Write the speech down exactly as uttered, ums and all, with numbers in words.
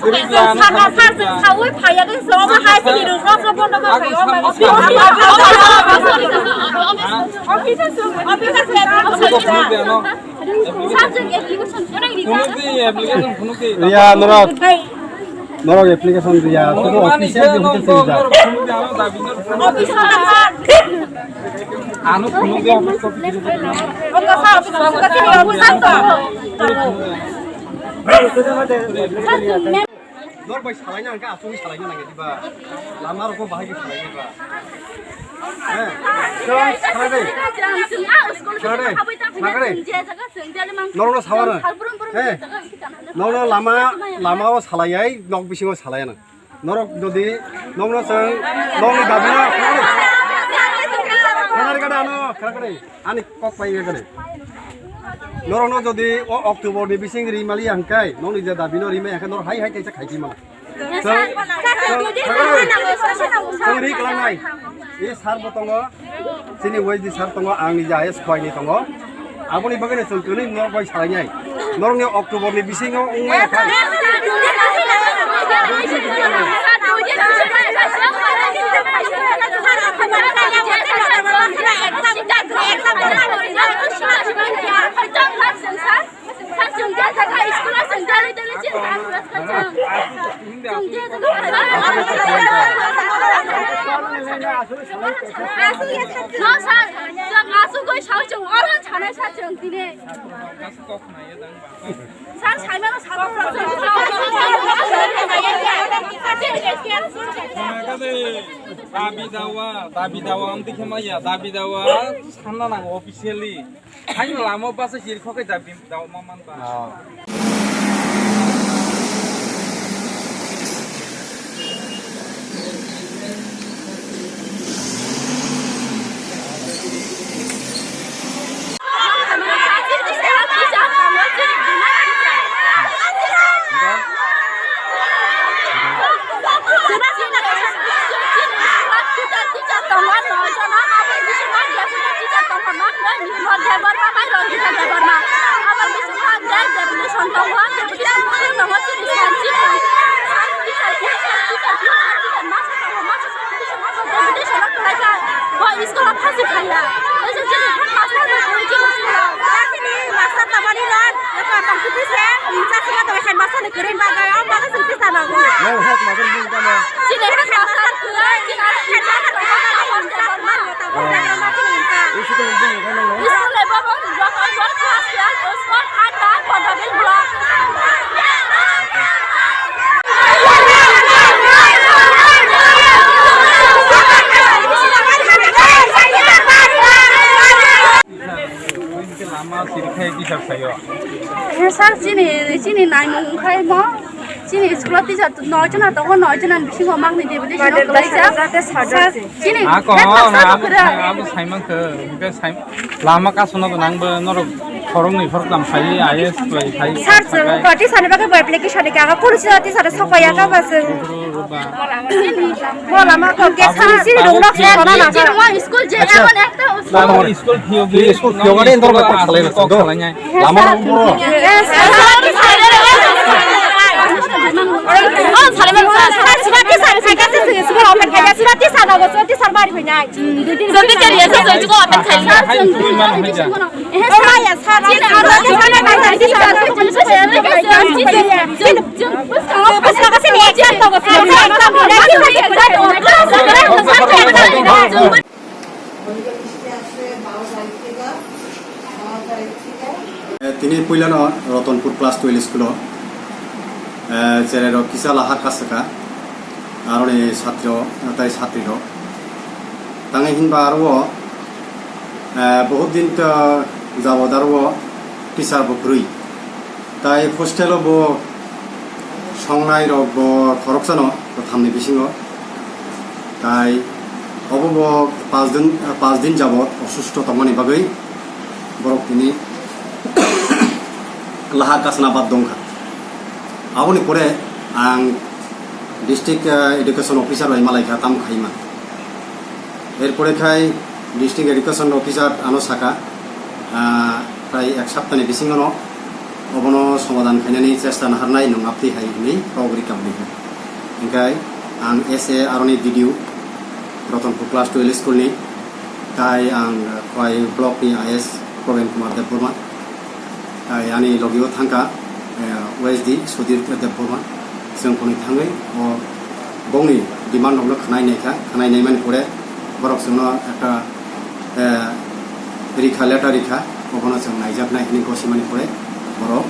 Saka sar chwng saui phaiya khe se omo hai sini rwkhrok rok bondo ma phai omo. Sir chwng application phunuk di. Phunuk di, application phunuk di. Riya, norok, norok application riya, sudu official di hotel se riya. Ano phunuk di, office copy di. Dor bai salaina hwnkhe asugwi salaina nangya diba? Lama rokbo bahai khe salaina ba? He? Chwng salai dai. Salai dai. Salai dai. Norokno sawano. He? Norokno lama, lama o salai ai, nok bisingo salai ano. Norok jodi nokno chwng nokni dabi no khenari gada ano khenari ani kok pai gada. Norokno jodi o October ni bising ri mali hwnkhe nokni je dabi no ri mai hwnkhe norok hai hai kaisa khai di mano. Chwng ri klangnai. E sar bo tongo. Chini Y D sir tongo, ang nija S Y ni tongo. Aboni bagwi no chwng kwrwi norok bai salainai. Norokni October ni bisingo wngmaya kha. No, sir. Chwng asugwi sao, chwng oro chanai, sir, chwng tini. Sir, saimano, sir. Dabi dawa, dabi dawa, amtwi khe maya, dabi dawa, sanna nango officially. Haino lama o basa siri khokhe da bim da o ma man ba. Oh. Teacher tongo, Nirmal Debbarma bai Rangita Debbarma. Abo bisingo ang jai deputation tongo, deputation tongo, tongo chini sir, chini sir, teacher, teacher, teacher, teacher, masa tongo, masa tongo, teacher tongo, deputation rok kwlai kha. Bo school o phasi phaiya. Oise chini headmaster bai kwlai chini school o. Chini master tongmani rok, eko tongthokdi se, insa sima tongo headmaster ni kwrwi bagwi, o bagwi chwng teacher rok. Nang headmaster bini tamo? Chini headmaster kwrwi, chini headmaster kwrwi. School level block, block, block, class twelve, school under Pondabil block. Lama sirkhe kisa sayo. He sir, chini, chini naimung khai mo. Chini school o teacher noi jona tongo, noi jona bisingo mangni deputation o kwlaijak. Sir, chini headmaster no kwrwi. Abo saimankhe, hwnkhe sai, lama kasonabo nangbo norok khoroknwi khoroktham phai, I A S kwlai phai. Sir, chwng teacher ni bagwi bo application ni kaga, kunu chwng teacher sokpaiya kha ba chwng. Bo lama kok ke sir, chini rung nok se rona na. Chini mo school je emon ekta school. Lama school phiyok, school phiyok ani norok kok salai na. Lama rok boro. Eh, tini puilano Ratanpur class twelve school o, eh, cherai rok kisa lahar kasaka, aroni satri rok, tai satri rok. Tangwi hinba aro, eh, bohut din to jabot aro teacher bo kwrwi. Tai hostel o bo songnai rok bo khoroksano, thamni bisingo. Tai obo bo pas din, pas din jabot osusto tongmani bagwi borok tini lahar kasna bad dongkha. Aboni pore ang district, eh, education officer bai malaikha, tamo khaima. Erpore khai district education officer ano saka, ah, prai ek saptani bisingono Obono somadan khainani chesta naharnai nwng aptwi hai hwnwi kok rikha bwlwi. Hinkhe ang S A aroni D D U, Ratanpur Class Twelve School ni, tai ang Khwai Block ni I S Probin Kumar Debbarma, tai ani logio thangkha, eh, O S D Sudhir Debbarma. Chwng khwnwi thangwi o bongni demand rokno khwnai naikha, khwnai naimani pore borok chwngno ekta, eh, rikha, letter rikha, obono chwng naijaknai hwnwi gosimani pore borok